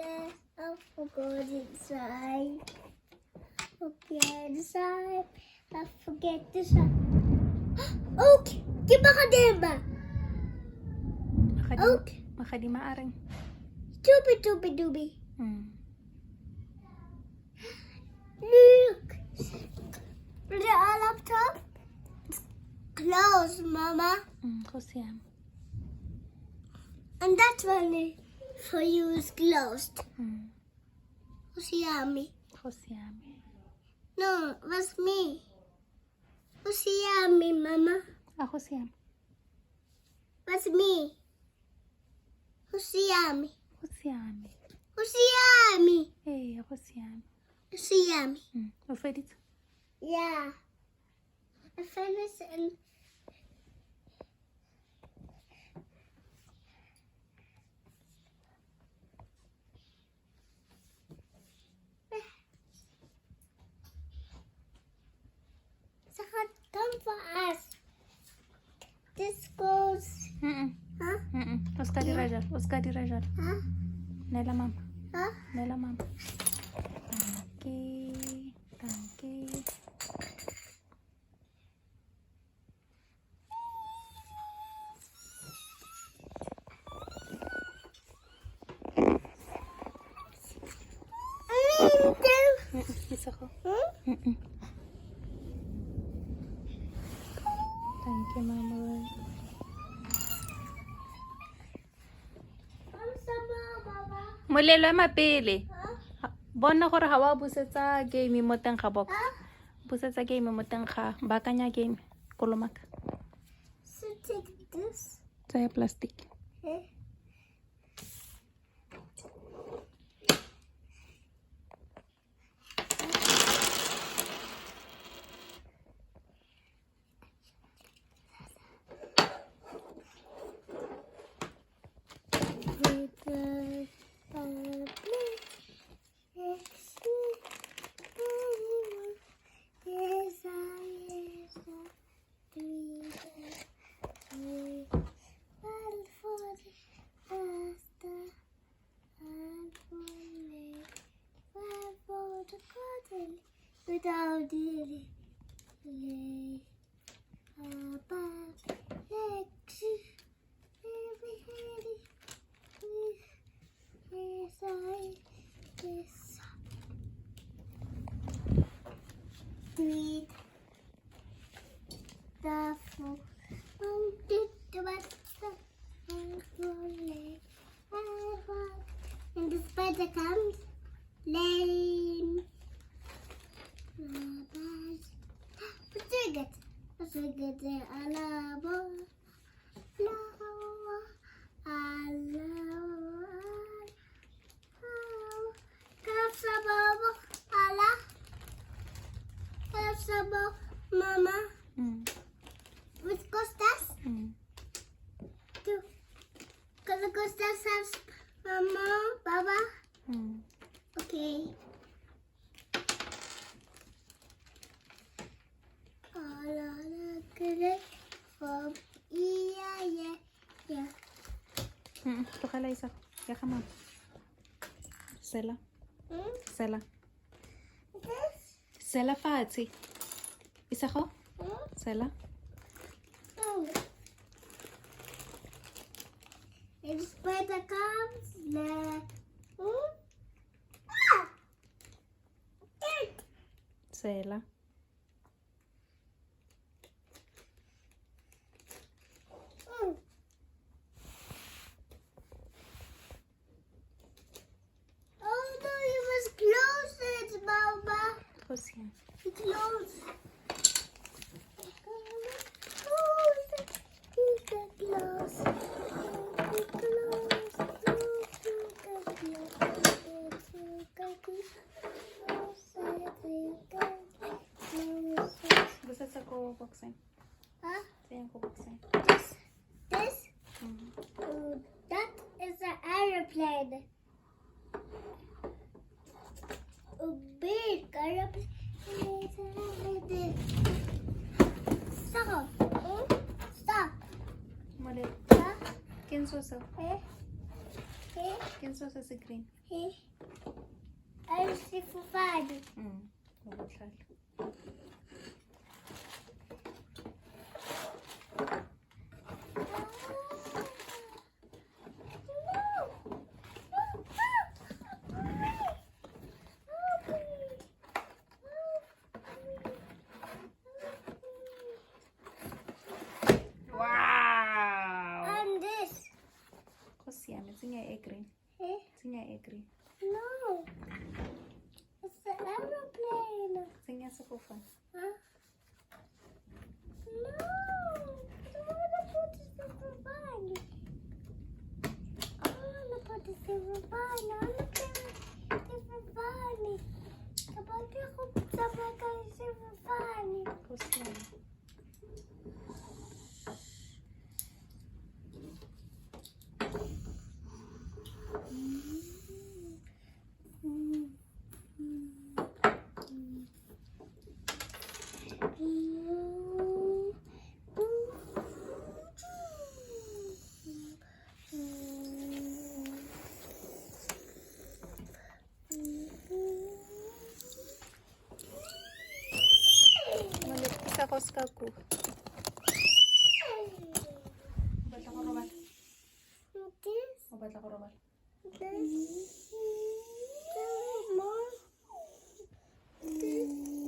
Left, I forgot inside. Forget inside. I forget the sign. Okay, ke makadema. Makadima, Okay. makadima a reng? Doobie doobie doobie. Look. The laptop is closed, Mama. Go siame. And that one is for you is closed. Siami. Go siame. No, it was me. Siami, Mama. A go siame. Was me. Siami. Go siame. Siami. Ee, go siame. Siami. O feditse? Yeah. I finished and come for us. This goes. Huh? O ska dira jalo, o ska dira jalo. Huh? Neela mama. Huh? Neela mama. Dankie. Dankie. Isego. Thank you, mama. Molelo ema pele. Bona gore ga wa busetsa game mo teng ga box. Busetsa game mo teng ga baakanya game kolomaka. So take this. Tsaya plastic. Okay. And the spider comes, lame. Mama. With Costas? Costas has Mama, Baba? Okay. Yeah. Tlogela Isego. Ya ga mama. Sela. Sela. This? Sela fatshe. Isego? Sela. Oh. If spider comes, the Ah! Sela. Oh no, you must close it, Mama. Go siame. Close. Close. Close. Close. Close. Busetsa ko boxeng. Huh? Tsenya ko boxeng. This, this, that is an aeroplane. A big aeroplane. Stop. Stop. Molelo. Huh? Ke eng seo seo? Eh? Eh? Ke seo se se green. A sefofane. O botlhale. Wow. And this. Go siame, tsenya e green. Eh? Tsenya e green. No. It's the aeroplane. Tsenya sefofane. Huh? No. I don't want to put the sefofane. I want to put the sefofane. I want to play with sefofane. Ke batla go tsamaya ka sefofane. Go siame. Mole, isa go se ka kuga. O batla go robala? This, O batla go robala? this, more. This.